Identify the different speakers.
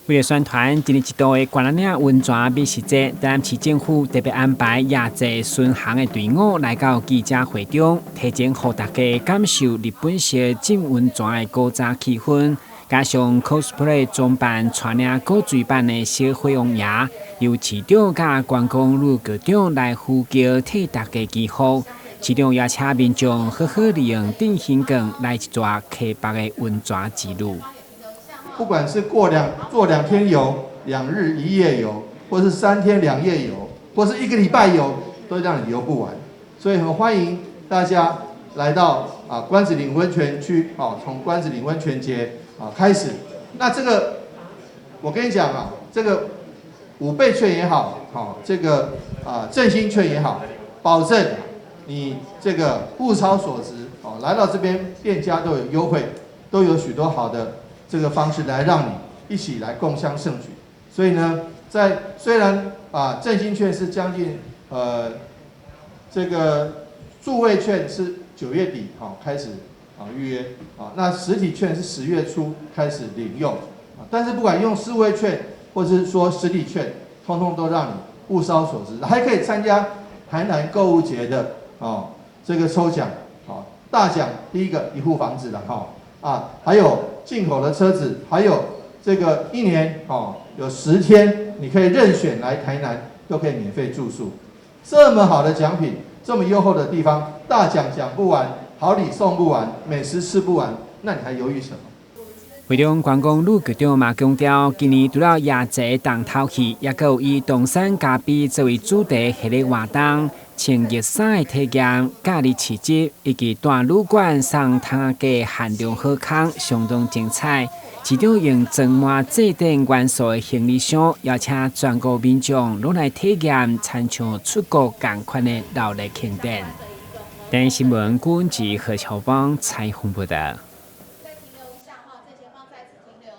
Speaker 1: 為了宣傳一年一度的關仔嶺溫泉美食節，台南市政府特別安排夜祭巡行的隊伍來到記者會中，提前予大家感受日本式浸溫泉的古早氣氛，加上 cosplay 裝扮帶領古錐版的小火王爺，由市長佮觀光旅局長來負責替大家祈福。市長也請民眾好好利用振興券來一逝溪北的溫泉之旅。
Speaker 2: 不管是做2天遊、2日1夜遊，或是3天2夜遊，或是一個禮拜遊，都讓你遊不完。所以很歡迎大家來到關子嶺溫泉區，哦，從關子嶺溫泉節開始。那這個我跟你講啊，這個5倍券也好，好這個振興券也好，保證你這個物超所值，哦，來到這邊店家都有優惠，都有許多好的這個方式來讓你一起來共襄盛舉。所以呢，在雖然振興券是將近這個數位券是9月底好開始預約啊，那實體券是10月初開始領用啊。但是不管用數位券或是說實體券，通通都讓你物超所值，還可以參加台南購物節的哦這個抽獎，好大獎第一個一戶房子的哈啊，還有進口的車子，還有這個一年哦有10天，你可以任選來台南，都可以免費住宿。這麼好的獎品，這麼優厚的地方，大獎講不完，好禮送不完，美食吃不完，那你還猶豫什麼？
Speaker 1: 會中觀光旅局長嘛強調，今年除了夜祭重頭戲，也閣有以東山咖啡作為主題系列活動，穿熱衫的體驗、假日市集以及大旅館送湯雞限量好康，相當精彩。市長用裝滿祭典元素的行李箱，邀請全國民眾攏來體驗，親像出國仝款的鬧熱慶典。電視新聞，郭文吉、何喬邦採訪報道。